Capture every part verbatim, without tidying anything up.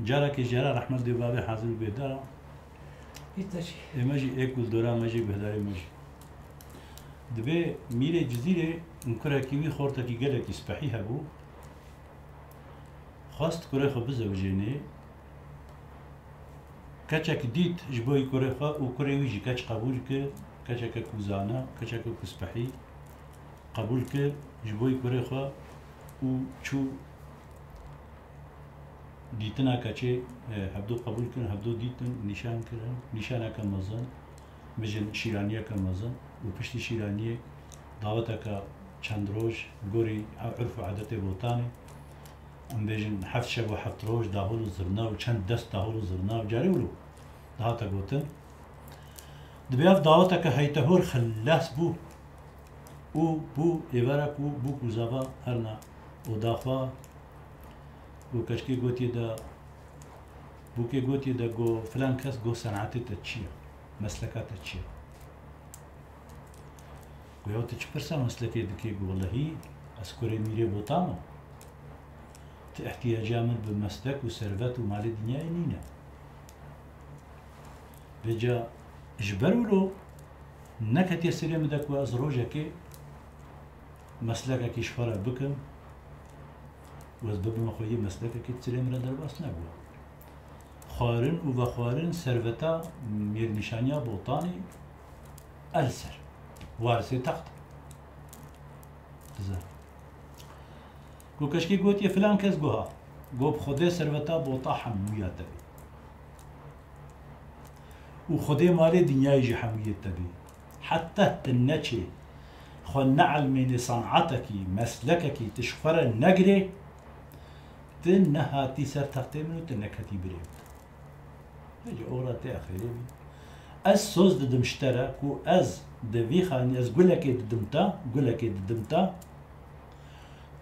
Carekê jî here rehmet dê bavê hazir û guhdar a. Îta jî. Ê me jî ê ku li dora me jî guhdarê me jî. Dibê Mîrê Cizîrê û kurekî wî xortekî gelekî spehî hebû. Xwest kurê xwe bizewicênê. Keçek dît ji bo kurê xwe û kurê wî jî keç qebûl kir. Keçeke ku zana, keçeke ku spehî qebûl kir ji bo kurê xwe û çû dîtina keçê, e, hevdo qebûl kirin, hevdo dîtin, nîşan kirin, nîşaneke mezin, bijin şîraniyeke mezin û piştî şîraniyê daweteke çend roj gorî urf û edetê Botanê, em bêjin heft şev û heft roj dahol û zirna û çend dest dahol û zirna û carê wilo dihate gotin. Dibê ev daweteke heytehor xilas bû û bû êvarek û bû ku zava herna oda xwe û keçkê gotiye de, bûkê gotiye de got, filan kes got, senatê te çi ye? Mesleka te çi ye? Got, ya tu çi pirsa meslekê dikê? Got, wellehî ez kurê Mîrê Botan me. Ti ihtiyaca min bi meslek û servet û malê dinyayê nîne. Vêca ji ber wilo neketiye serê min de ku ez rojekê meslekekî ji xwe re bikim û ez bibime xweyê meslekekê, serê min re derbas nebû. Xwarin û vexwarin serveta mêrnîşaniya Botanê el ser. Warisê text. Dize. Ku keçkê gotiye filan kes guha. Got, bi Xwedê serveta Bota hemûya te bê. Û Xwedê malê dinyayê jî hemûyê te bê. Heta tu neçê xwe neelmênê, senatekî, meslekekî tu ji xwe re negirê, tu nehatî ser textê min û tu neketî birê min. Vêca ora te ya xêrê bî. Ez soz didim ji te re ku ez di vî xanî, ez gulekê didim te, gulekê didim te.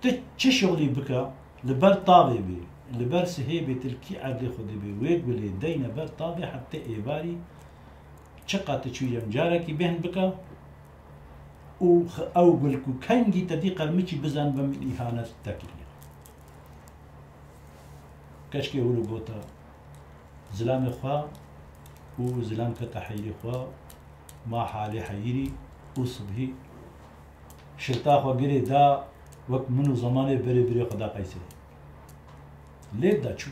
Tu çi şixulî bike, li ber tavê bê, li ber sihê bê, tu li kî erdê Xwedê bê, wê gulê deyne ber tavê heta êvarî çiqa tu çûyî em carekî bêhn bike û x-, ew gul ku kengî te dî qermiçî bizan be min îhanet te kiriye. Keçkê wilo gota zilamê xwe û zilam kete heyirê xwe, ma halê heyirî û sibhî şilta xwe girê da wek min û zemanê berê birê xwe da Qeyserê. Lê da çû.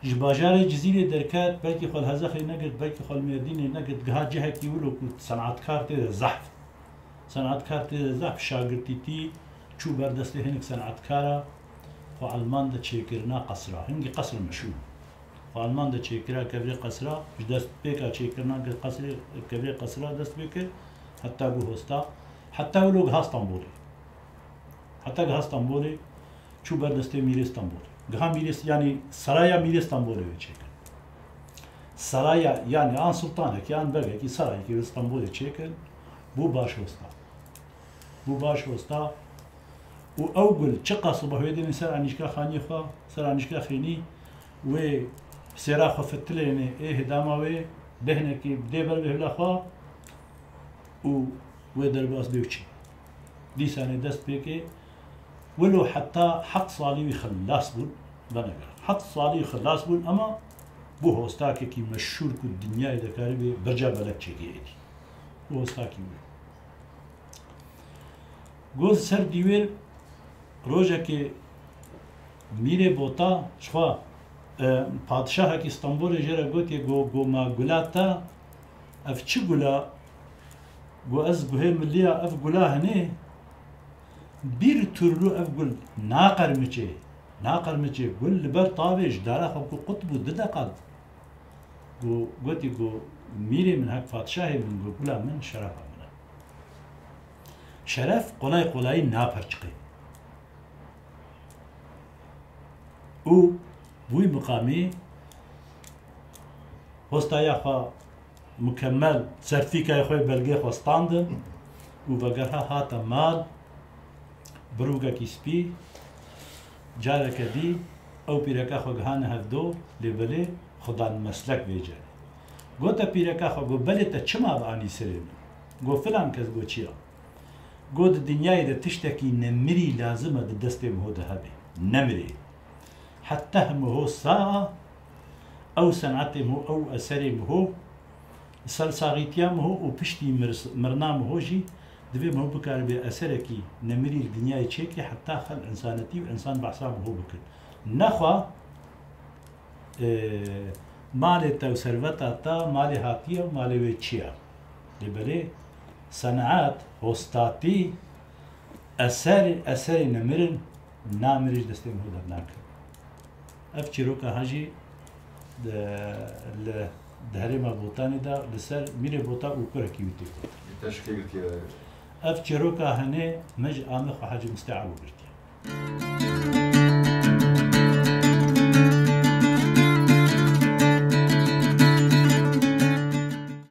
Ji bajarê Cizîrê derket, belkî xwe li Hezexê negirt, belkî xwe li Mêrdînê negirt, giha cihekî wilo ku senatkar tê de zehf. Senatkar tê de zehf, şagirtîtî çû ber destê hinek senatkara xwe Elman de çêkirina qesra. Hingî qesr meşhûr. Xwe Elman de çêkira kevirê qesra, ji destpêka çêkirina qesrê, kevirê qesra dest pê kir, heta bû hosta, heta wilo giha Stenbolê. Heta giha Stenbolê, çû ber destê Mîrê Stenbolê. Giha Mîrê, yanî saraya Mîrê Stenbolê wê çêkir. Saraya, yanî an sultanekî, an begekî sarayekî wê Stenbolê çêkir, bû baş hosta. Bû baş hosta û ew gul çiqas û behwêdê min ser anîşka xaniyê xwe, ser anîşka xênî wê sêra xwe fitilênê ê hêdama wê behnekî bidê ber bêhvila xwe û wê derbas bê û çî. Dîsanê dest pêkê wilo heta heft salî wî xilas bûn, venegere. Heft salî wî xilas bûn, ema bû hostakekî meşhûr ku dinyayê dikaribê birca belek çêkê êdî. Bû hostakî wilo. Got ser dîwêr rojekê Mîrê Bota, ji xwe, e, padişahekî Stenbolê jê re gotiye, go, go ma gula te, ev çi gula? Go ez guhê min lîya ev gula hinê, bir türlü ev gul naqermiçê, naqermiçê gul li ber tavê ji dara xwe ku qut bû du deqa. Go, gotî, go, mîrê min hek padişahê min, go, gula min şerefa min e. Şeref qolay qolayî naperçiqê. Û bûy miqamî hostaya xwe mukemmel sertîfîkayê xwe, belgê xwe standin û vegerha hate mal, birûkekî spî, careke dî ew pîreka xwe gihane hevdo, lê belê xwe dan meslek vê carê. Gote pîreka xwe, got, belê te çima bi anî serê min? Got, filan kes, got, çi ya? Got, di dinyayê de tiştekî nemirî lazim e di destê miho de hebe. Nemirê. Heta miho saxa, ew senetê miho, ew eserê miho, ser saxîtiya miho û piştî mirs-, mirina miho jî divê miho bikaribe eserekî nemirî li dinyayê çêke heta xel însanetî û însan behsa miho bikin. Nexwe, e, malê te û serveta te malê hatiye û malê wê çi ye. Lê belê senet, hostatî, eser, eserê nemir in, namir ji destê miho dernake. Ev çîroka ha jî di, li, di herêma Botanê de li ser Mîrê Bota û kurekî wî tê gotin. Te ji kê girtiye? Ev çîroka hinê me ji amê xwe Hacî Mistê Ebo girtiye.